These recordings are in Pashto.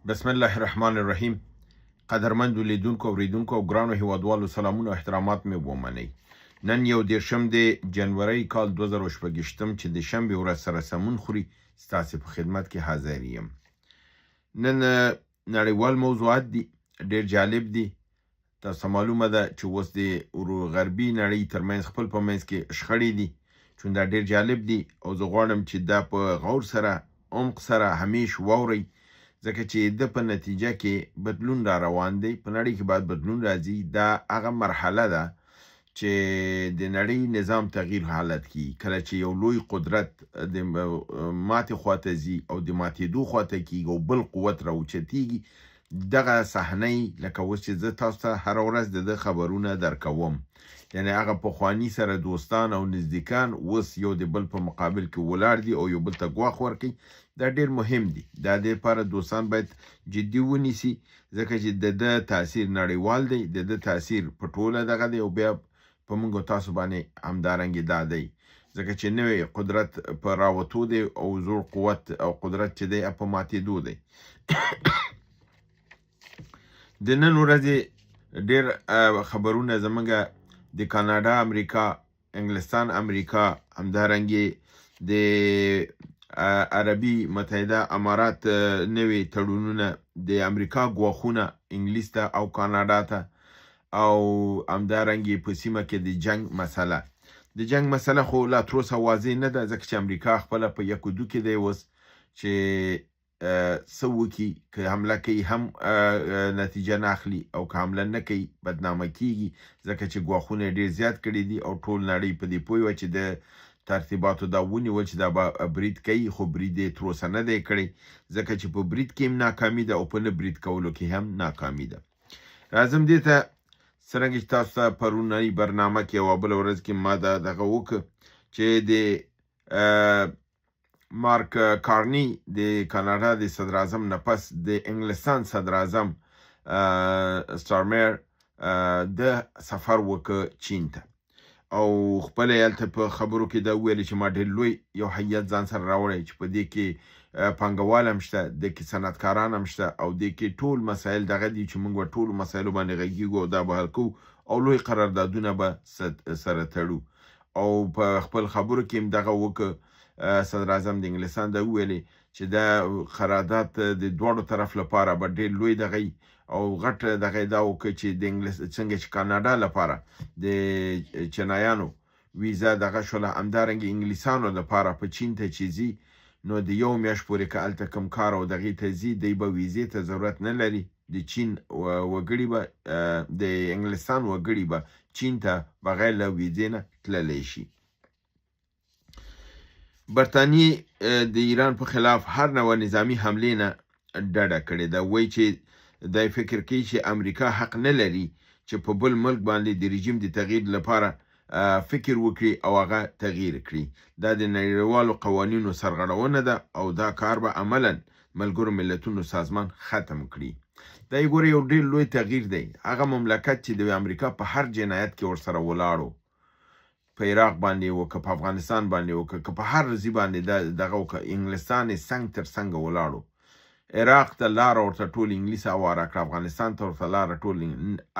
بسم الله الرحمن الرحیم. قدرمندو لیدونکو، اوریدونکو او ګرانو هیوادوالو، سلامونه او احترامات مې ومنئ. نن 31 د جنوري کال 2026 چې د شنبې ورځ سره سمون خوري، ستاسې په خدمت کې حاضر یم. نن نړیوال موضوعات دي، ډیر جالب دي. تاسو معلومه ده چې اوس د غربي نړۍ ترمنځ خپل په منځ کې شخړې دي، چون دا ډیر جالب دي او زه غواړم چې دا په غور سره، عمق سره همیش واورئ، ځکه چې د په نتیجه کې بدلون را روان دی. په نړۍ کې باید بدلون راځي. دا هغه مرحله ده چې د نړۍ نظام تغییر حالت کی، کله چې یو لوی قدرت د ماتې خواته ځي او د ماتېدو خواته کیږي او بل قوت راوچتیږي. دغه صحنه لکه اوس چې زه تاسو ته هره ورځ د ده خبرونه درکوم، یعنی هغه پخواني سره دوستان او نزدیکان اوس یو د بل په مقابل کې ولاړ دي او یو بل ته ګواښ ورکوي. دا ډیر مهم دي. دا د لپاره دوستان باید جدي ونیسي، ځکه چې د ده تاثیر نړیوال دی، د ده تاثیر په ټوله دغه دی او بیا په موږ تاسو باندې همدارنګې دا دی، ځکه چې نوی قدرت په راوتو دی او زوړ قوت او قدرت چې دی په ماتېدو دی. د نن ورځې ډیر خبرونه زمونږ د کاناډا، امریکا، انګلستان، امریکا، همدارنګې د عربي متحده امارات نوې تړونونه، د امریکا ګواښونه انګلیس ته او کاناډا ته، او همدارنګې په سیمه کې د جنگ مسله. د جنگ مسله خو لا تر اوسه واضح نه ده، ځکه چې امریکا خپله په یک و دو کې دی اوس چې څه وکړي. که حمله کوي هم نتیجه نه اخلي، او که حمله نه کوي بدنامه کیږي، ځکه چې ګواښونه یې ډېر زیات کړي دي او ټول نړۍ په دې پوه وه چې د ترتیباتو دا ونیول چې دا به برید کوي، خو برید یې تر اوسه نه دی کړی، ځکه چې په برید کې هم ناکامي ده او په نه برید کولو کې هم ناکامي ده. راځم دې ته، څرنګه چې تاسو ته پرونۍ برنامه کې او بله ورځ کې ما دا دغه وکړه چې د مارک کارني د کاناډا د صدراعظم نه پس د انګلستان صدراعظم سټارمیر د سفر وکړ چین ته، او خپله یې هلته په خبرو کې دا وویل چې ما ډېر لوی یو هیئت ځان سره راوړی چې په دې کې پانګوال هم شته، دې کې صنعتکاران هم شته، او دې کې ټول مسایل دغه دي چې موږ به ټولو مسایلو باندې غږیږو او دا به حل کوو او لوی قراردادونه به سره تړو. او په خپل خبرو کې هم دغه وکړه، صدراعظم د انګلستان دا وویلې چې دا قرارداد د دواړو طرف لپاره به ډېر لوی دغه او غټ دغه دا وکړه چې د انګلس څنګه چې کاناډا لپاره د چینایانو ویزه دغه شوله، همدارنګه انګلیسانو لپاره په چین ته چې ځي نو د یو میاشت پورې که هلته کوم کار او دغې ته ځي، دی به ویزې ته ضرورت نه لري. د چین وګړي به، د انګلستان وګړي به چین ته بغیر له ویزې نه تللی شي. برتانیې د ایران په خلاف هر نوع نظامي حملې نه ډډه کړې ده. وایي چې دی فکر کوي چې امریکا حق نه لري چې په بل ملک باندې د رژیم د تغییر لپاره فکر وکړي او هغه تغییر کړي. دا د نړیوالو قوانینو سرغړونه ده او دا کار به عملاً ملګرو ملتونو سازمان ختم کړي. دا یې ګوره یو ډېر لوی تغییر دی. هغه مملکت چې د امریکا په هر جنایت کې ورسره ولاړو، په عراق باندې وکړه، په افغانستان باندې وکړه، که په هر ځای باندې دغه وکړه، انګلستان یې څنګ تر څنګه ولاړو. عراق ته لاره ورته ټول انګلیس اواره کړه، افغانستان ته ورته لاره ټول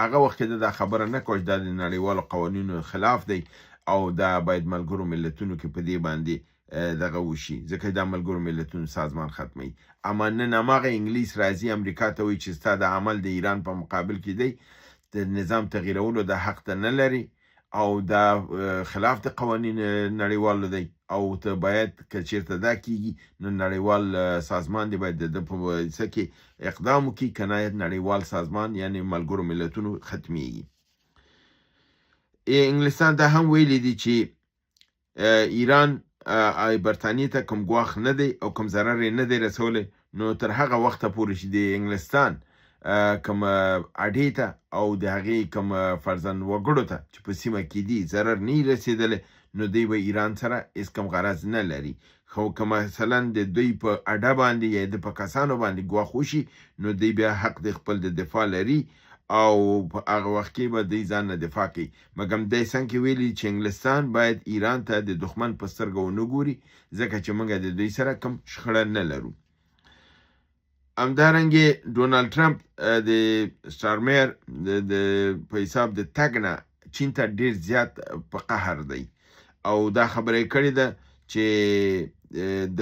هغه وخت کې دا خبره نه کوه چې دا د نړیوالو قوانینو خلاف دی او دا باید ملګرو ملتونو کې په دې باندې دغه وشي، ځکه دا ملګرو ملتونو سازمان ختموي. اما نن هماغه انګلیس راځي امریکا ته وایي چې ستا د عمل د ایران په مقابل کې دی، د نظام تغییرولو د حق ته نه لري او دا خلاف د قوانین نړیوالو دی، او ته باید که چیرته دا کیږي نو نړیوال سازمان دی باید د ده په څه کې اقدام وکړي، که نه نړیوال سازمان یعنی ملګرو ملتونو ختمیږي. انګلستان دا هم ویلي دي چې ایران برتانیې ته کوم ګواښ نه دی او کوم ضرر یې نه دی رسولی، نو تر هغه وخته پورې چې د انګلستان کوم اډې ته او د هغې کوم فرزند وګړو ته چې په سیمه کې دي ضرر نه رسېدلی، نو دوی به ایران سره هېڅ کوم غرض نه لري. خو که مثلا د دوی په اډه باندې یا د په کسانو باندې ګواښ وشي، نو دوی بیا حق د خپل د دفاع لري او په هغه وخت کې به دوی ځان نه دفاع کوي. مګم دی څنګه ویلي چې انګلستان باید ایران ته د دښمن په سترګه ونه ګوري، ځکه چې موږ د دوی سره کوم شخړه نه لرو. همدارنګه ډونالډ ټرمپ د سټارمیر د په حساب د تګ نه چین ته ډیر زیات په قهر دی او دا خبره یې کړې ده چې د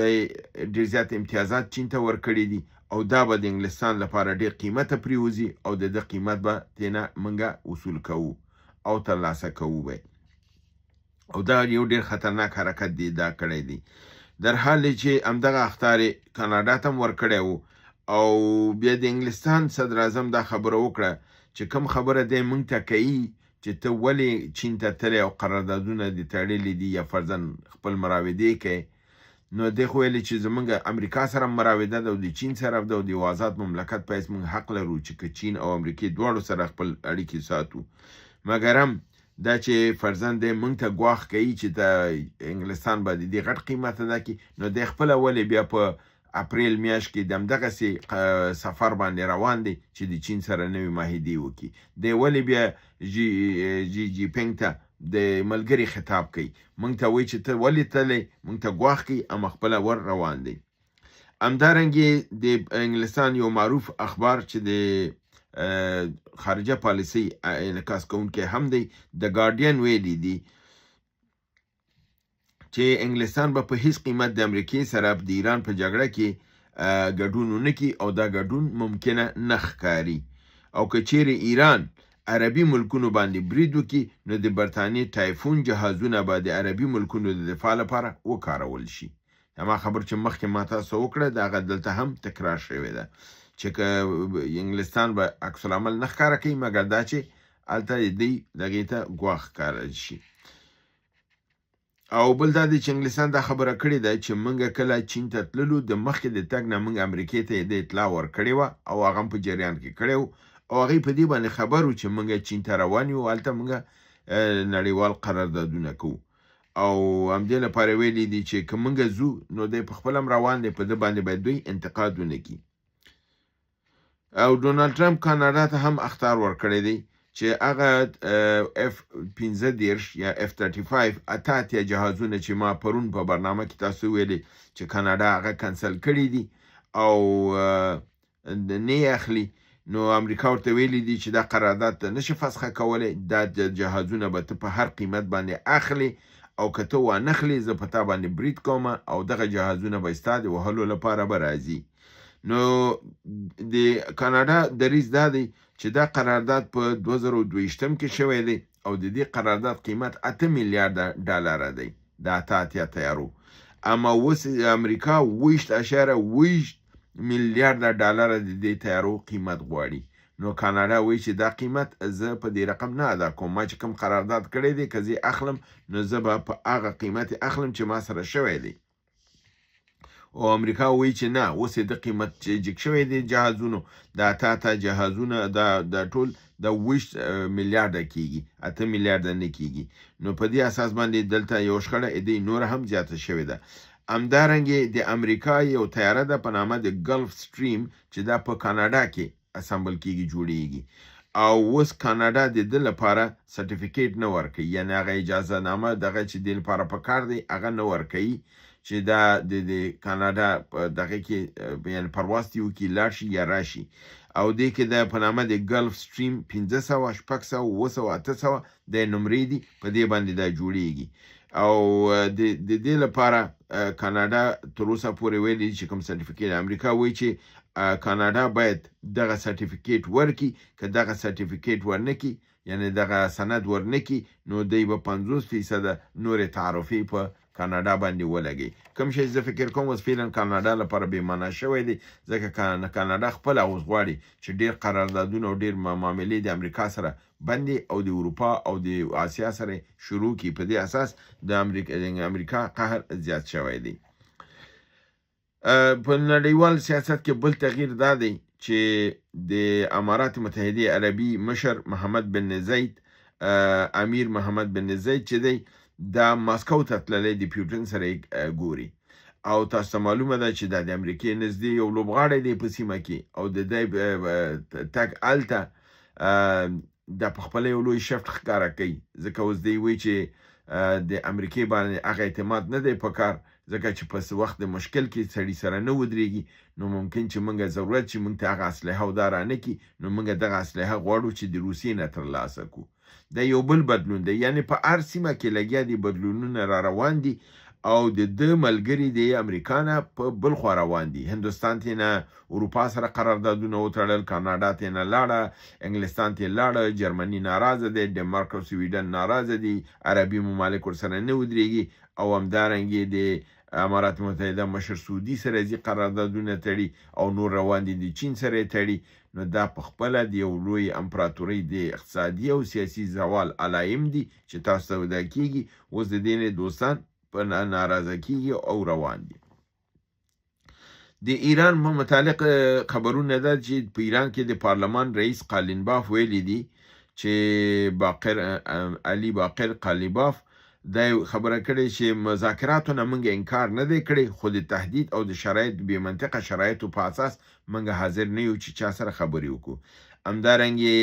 ډیر زیات امتیازات چین ته ورکړي دي او دا به د انګلستان لپاره ډیر قیمته پریوځي او د ده قیمت به ترېنه موږ وصول کوو او ترلاسه کوو به. او دا یو ډیر خطرناک حرکت دی دا کړی دی، در حال چې همدغه اخطار یې کاناډا ته هم ورکړی و. او بیا د انګلستان صدراعظم دا خبره وکړه چې کوم خبره دی موږ ته کوي چې ته ولې چین ته تللی او قراردادونه دې تړلي دي یا فرضاً خپل مراودې کوې، نو دی خو ویلي چې زمونږ امریکا سره مراوده ده او د چین سره ده او د یو آزاد مملکت په حیث موږ حق لرو چې که چین او امریکې دواړو سره خپل اړیکې ساتو، مګرم دا چې فرضاً دی موږ ته ګواښ کوي چې ته انګلستان به د دې غټ قیمت ادا کړي، نو دی خپله ولې بیا په اپریل میاشت کې د همدغسې سفر باندې روان دی چې د چین سره نوې معاهدې وکړي؟ دی ولې بیا جي جي پینګ ته د ملګري خطاب کوي، موږ ته وایي چې ته ولې تللی، موږ ته ګواښ کوي، اما خپله ور روان دی. همدارنګه د انګلستان یو معروف اخبار چې د خارجه پالیسي انعکاس کوونکی هم دی، د ګارډین، ویلي دي چې انګلستان به په هیڅ قیمت د امریکې سره د ایران په جګړه کې ګډون ونه کړي او دا ګډون ممکنه نه ښکاري، او که چیرې ایران عربي ملکونو باندې برید وکړي نو د برتانیې ټایفون جهازونه به د عربي ملکونو د دفاع لپاره وکارول شي. هما خبر چې مخکې ما تاسو وکړه دا هغه دلته هم تکرار شوې ده چې که انګلستان به عکس العمل نه ښکاره کوي، مګر دا چې هلته دوی دغې ته ګواښ ښکاره شي. او بل دا دی چې انګلستان دا خبره کړې ده چې موږ کله چین ته تللو د مخکې د تګ نه موږ امریکې ته د اطلاع ورکړې وه او هغه هم په جریان کې کړی و، او هغوی په دې باندې خبر وو چې موږ چین ته روان یو، هلته موږ نړیوال قراردادونه کوو، او همدې لپاره ویلي دي چې که موږ ځو نو دی په خپله هم روان دی، په ده باندې باید دوی انتقاد ونه کړي. او ډونالډ ټرمپ کاناډا ته هم اخطار ورکړی دی چې هغه اف 35 یا اف 35 88 جهازونه چې ما پرون په برنامه کې تاسو ویلې چې کاناډا هغه کنسل کړي دي او نه یې اخلي، نو امریکا ورته ویلي دي چې دا قرارداد ته نشي فسخه کولی، دا جهازونه به ته په هر قیمت باندې اخلي او که ته وانخلې زه په تا باندې برید کوم او دغه جهازونه به ستا د وهلو لپاره به راځي. نو د کاناډا دریځ دا دی چې دا قرارداد په 2022 کې شوی دی او د دې قرارداد قیمت 8 میلیارده ډالره دی د 88 طیارو، اما اوس امریکا 8.8 میلیارده ډالره د دې طیارو قیمت غواړي. نو کاناډا وایي چې دا قیمت زه په دې رقم نه ادا کوم، ما چې کوم قرارداد کړی دی که زه اخلم نو زه به په هغه قیمت اخلم چې ما سره شوی دی. او امریکا وایي چې نه، اوس یې د قیمت چې جګ شوی دی جهازونو، د 88 جهازونه دا ټول د 8 میلیارده کیږي، 8 میلیارده نه کیږي. نو په دې اساس باندې دلته یو شخړه دې نوره هم زیاته شوې ده. همدارنګه د امریکا یو طیاره ده په نامه د ګلف سټریم چې دا په کاناډا کې اسمبل کیږي، جوړیږي، او اوس کاناډا د ده لپاره سرټیفیکیټ نه ورکوي، یعنې هغه اجازه نامه دغه چې دې لپاره پکار دی هغه نه ورکوي چې دا د کاناډا په دغه کې یعنې پرواز ترې وکړي، لاړ شي یا راشي. او دې کې د په نامه د ګلف سټریم 500، 600، 700، 800 د نمرې دي، په دې باندې دا جوړیږي. او د دې لپاره کاناډا تر اوسه پورې ویلي چې کوم سرټیفیکیټ، امریکا وایي چې کاناډا باید دغه سرټیفیکیټ ورکړي، که دغه سرټیفیکیټ ورنکړي یعنې دغه سند ورنکړي نو دوی به 50% نورې تعرفې په کاناډا باندې ولګوي. کوم شی زه فکر کوم اوس فعلا کاناډا لپاره بې معنا شوی دی، ځکه کاناډا خپله اوس غواړي چې ډېر قراردادونه او ډېر معاملې د امریکا سره بندې او د اروپا او د آسیا سره شروع کړي. په دې اساس د امریکا قهر زیات شوی دی. په نړیوال سیاست کې بل تغییر دا دی چې د امارات متحده عربي مشر محمد بن زید، امیر محمد بن زید چې دی دا مسکو ته تللی، د پیوټن سره یې ګوري. او تاسو ته معلومه ده چې دا د امریکې نږدې یو لوبغاړی دی په سیمه کې، او د دی تګ هلته دا په خپله یو لوی شفټ ښکاره کوي، ځکه اوس دی وایي چې د امریکې باندې هغه اعتماد نه دی پکار، ځکه چې په وخت د مشکل کې سړي سره نه ودرېږي، نو ممکن چې موږ ضرورت چې موږ ته هغه اسلحه او دا رانه کړي، نو موږ دغه اسلحه غواړو چې د روسیې نه ترلاسه کړو. دا یو بل بدلون دی، یعنې په هر سیمه کې لګیا دي بدلونونه را روان دي، او د ده ملګري د امریکا نه په بل خوا روان دي. هندوستان ته نه اروپا سره قراردادونه وتړل، کاناډا ته نه لاړه، انګلستان ته لاړه، جرمني ناراضه دی، ډنمارک او سویډن ناراضه دي، عربي ممالک ورسره نه ودرېږي، او همدارنګې د امارات متحده مشر سعودي سره ځي قراردادونه تړي، او نور روان دي د چین سره یې تړي. نو دا په خپله د یو لوی امپراتورۍ د اقتصادي او سیاسي زوال علایم دي چې تاسو ته ودا کېږي. اوس د دې نه دوستان په ناراضه کېږي او روان دي. د ایران په متعلق خبرونه ده چې په ایران کې د پارلمان رئیس قالینباف ویلي دي چې باقر علي باقر قالیباف دا خبره کړې چې مذاکراتو نه موږ انکار نه دی کړی، خو د تهدید او د شرایط بې منطقه شرایطو په اساس موږ حاضر نه یو چې چا سره خبرې وکړو. همدارنګې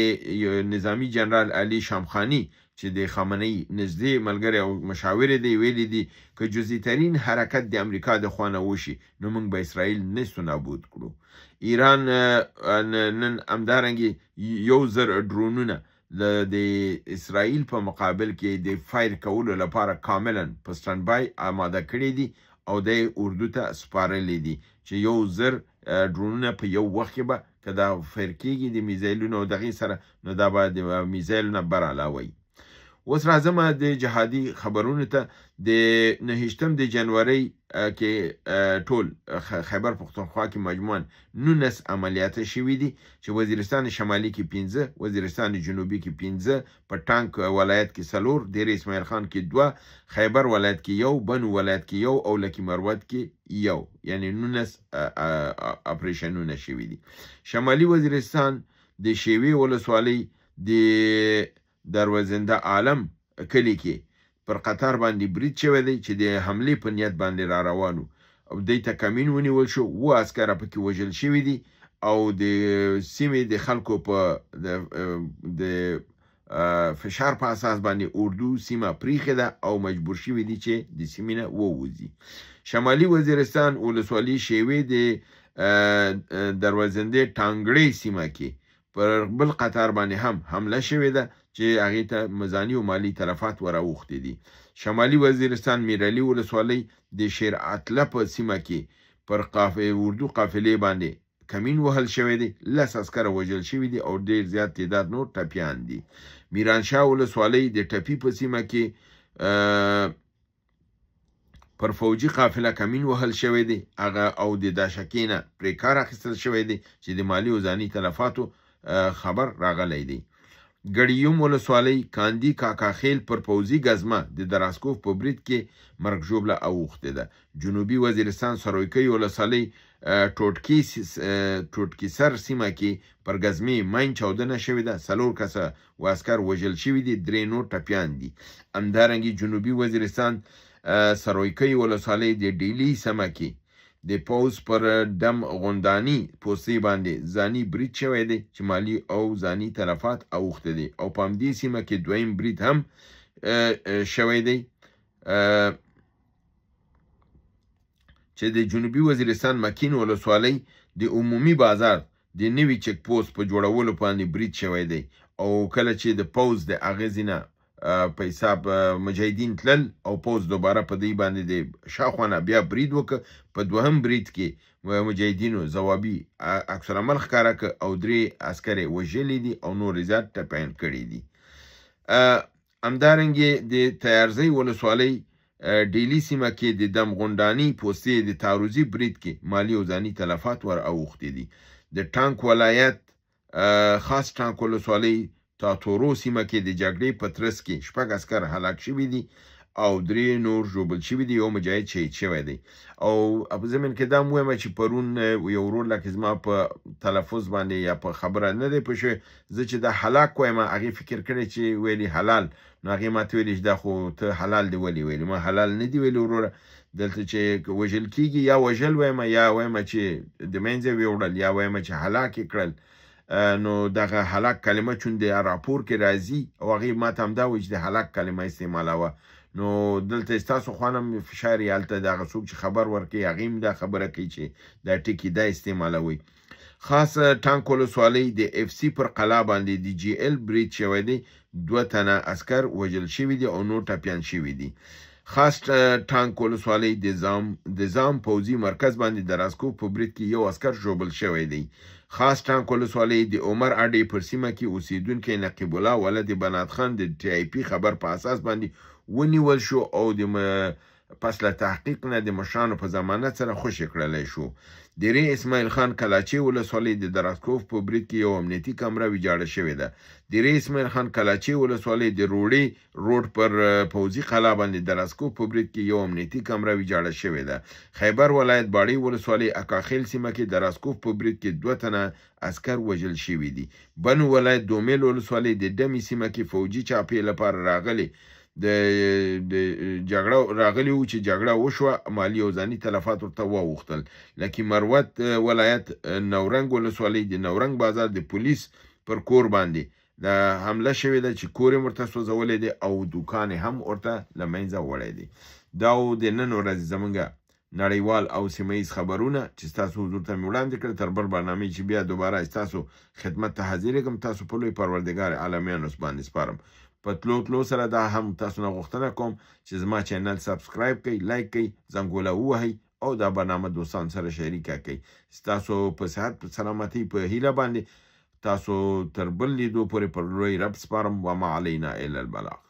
نظامي جنرال علي شامخاني چې د خامنه‌ای نږدې ملګری او مشاور دی ویلي دي که جزئی ترین حرکت د امریکا د خوا نه وشي نو موږ به اسرائیل نیستو نابود کړو. ایران نن همدارنګې 1000 ډرونونه د اسرائیل په مقابل کې د فایر کولو لپاره کاملا په stand by آماده کړي دي او د اردو ته سپارلي دي چې 1000 ډرونونه په یو وخت کې به که دا فایر کېږي د میزایلونو او دغې سره، نو دا به د میزایلونه برعلاوه وي. اوس راځم د جهادي خبرونو ته. د 29 د جنورۍ کې ټول خیبر پښتونخوا کې مجموعاً 19 عملیات شوي دي چې وزیرستان شمالي کې 5، وزیرستان جنوبي کې 5، په ټانک ولایت کې 4، ډېره اسماعیل خان کې 2، خیبر ولایت کې 1، بنو ولایت کې 1 او لکي مروت کې 1، یعنې 19 اپریشنونه شوي دي. شمالي وزیرستان د شیوې ولسوالۍ د دروازنده عالم کلي کې پر قطار باندې برید شوی دی چې د حملې په نیت باندې را روانو او دوی ته کمین ونیول شو، 7 عسکر پکې وژل شوي دي او د سیمې د خلکو په د فشار په اساس باندې اردو سیمه پریښې ده او مجبور شوي دي چې د سیمې نه ووځي. شمالي وزیرستان ولسوالي شیوې د دروازندې ټانګړې سیمه کې پر بل قطار باندې هم حمله شوې ده چې هغې ته مزاني او مالي تلفات وراوښتي دي. شمالي وزیرستان میرعلي ولسوالۍ د شیر اتله په سیمه کې پر اردو قافلې باندې کمین وهل شوی دی، 10 عسکر وژل شوي دي او ډېر زیات تعداد نور ټپیان دي. میرانشاه ولسوالۍ د ټپي په سیمه کې پر فوجي قافله کمین وهل شوی دی هغه او د داشکې نه پرې کار اخیستل شوی دی چې د مالي او ځاني تلفاتو خبر راغلی دی. ګړیوم ولسوالۍ کاندي کاکاخیل پر پوځي ګزمه د دراسکوف په برید کې مرګ ژوبله اوښتې ده. جنوبي وزیرستان سرویکۍ ولسوالۍ ټوټکي سر سیمه کې پر ګزمې ماین چاودنه شوې ده، 4 کسه عسکر وژل شوي دي، 3 نور ټپیان دي. همدارنګې جنوبي وزیرستان سرویکۍ ولسوالۍ د ډیلي سیمه کې د پوځ پر دم غونداني پوستې باندې ځاني برید شوی دی چې مالي او ځاني تلفات اوښتي دي او په همدې سیمه کې دویم برید هم شوی دی چې د جنوبي وزیرستان مکین ولسوالۍ د عمومي بازار د نوي چک پوست په جوړولو باندې برید شوی دی او کله چې د پوځ د اغېزې نه په حساب مجاهدین تلل او پوځ دوباره په دوی باندې د شاخوا نه بیا برید وکړ، په دوهم برید کې مجاهدینو ځوابي عکس العمل ښکاره کړ او 3 عسکر یې وژلي دي او نور یې زیات ټپیان کړي دي. همدارنګې د تیارزۍ ولسوالۍ ډیلي سیمه کې د دم غونډاني پوستې د تعرضي برید کې مالي او ځاني تلفات ور اوښتي دي. د ټانک ولایت خاص ټانک ولسوالۍ تاتورو سیمه کې د جګړې په ترڅ کې 6 عسکر هلاک شوي دي او 3 نور ژوبل شوي دي، یو مجاهد شهید شوی دی. او په ضمن کې دا هم وایم چې پرون یو ورور لکه زما په تلفظ باندې یا په خبره نه دی پوه شوی، زه چې دا هلاک وایم هغې فکر کړی چې ویلي حلال، نو هغې ما ته ویلي چې دا خو ته حلال دی ولې ویلي؟ ما حلال نه دی ویلي وروره. دلته چې وژل کېږي یا وژل وایم یا وایم چې د منځه ویوړل یا وایم چې هلاک یې کړل، نو دغه هلاک کلمه چون د راپور کې راځي او هغې ما ته همدا وایي چې د هلاک کلمه استعمالوه، نو دلته ستاسو خوا نه هم فشار یا هلته د هغه څوک چې خبر ورکوي هغوی هم دا خبره کوي چې دا ټکي دا استعمالوئ. خاص ټانک ولسوالۍ د اف سي پر قلا باندې د جي ایل برید شوی دی، 2 تنه عسکر وژل شوي دي او نور ټپیان شوي دي. خاص ټانک ولسوالۍ د زام پوځي مرکز باندې د راسکوف په برید کې یو عسکر ژوبل شوی دی. خاص ټانک ولسوالۍ د عمر اډې پر سیمه کې اوسېدونکی نقیب الله ولد بنات خان د ټي آی پي خبر په اساس باندې ونیول شو او د پس له تحقیق نه د مشرانو په ضمانت سره خوشې کړلی شو. د ری اسماعیل خان کلاچې ولسوالۍ د دراسکوف په برید کې یو امنیتي کمره ویجاړه شوې ده. د ری اسماعیل خان کلاچې ولسوالۍ د روړې روډ پر پوځي قلا باندې دراسکوف په برید کې یو امنیتي کمره ویجاړه شوې ده. خیبر ولایت باړې ولسوالۍ اکاخیل سیمه کې دراسکوف په برید کې 2 تنه عسکر وژل شوي دي. بنو ولایت دومیل ولسوالۍ د ډمې سیمه کې فوجي چاپې لپاره راغلي د جګړه راغلي وو چې جګړه وشوه، مالي او ځاني تلفات ورته واوښتل. لکه مروت ولایت نورنګ ولسوالۍ د نورنګ بازار د پولیس پر کور باندې د حمله شوې ده چې کور یې ورته سوځولی دی او دوکان یې هم ورته له منځه وړی دی. دا و د نن ورځې زمونږ نړیوال او سیمه ییز خبرونه چې ستاسو حضور ته مې وړاندې کړل. تر بل برنامې چې بیا دوباره ستاسو خدمت ته حاضرېږم، تاسو په لوی پروردګار عالمیانو باندې سپارم. په تلو تلو سره دا هم تاسو نه غوښتنه کوم چې زما چینل subscribe کړئ، like کړئ، زنګوله ووهئ او دا برنامه دوستان سره شریکه کړئ. ستاسو په صحت په سلامتۍ په هیله باندې تاسو تر بل لیدو پورې پر لوی رب سپارم. وما علینا الا البلاغ.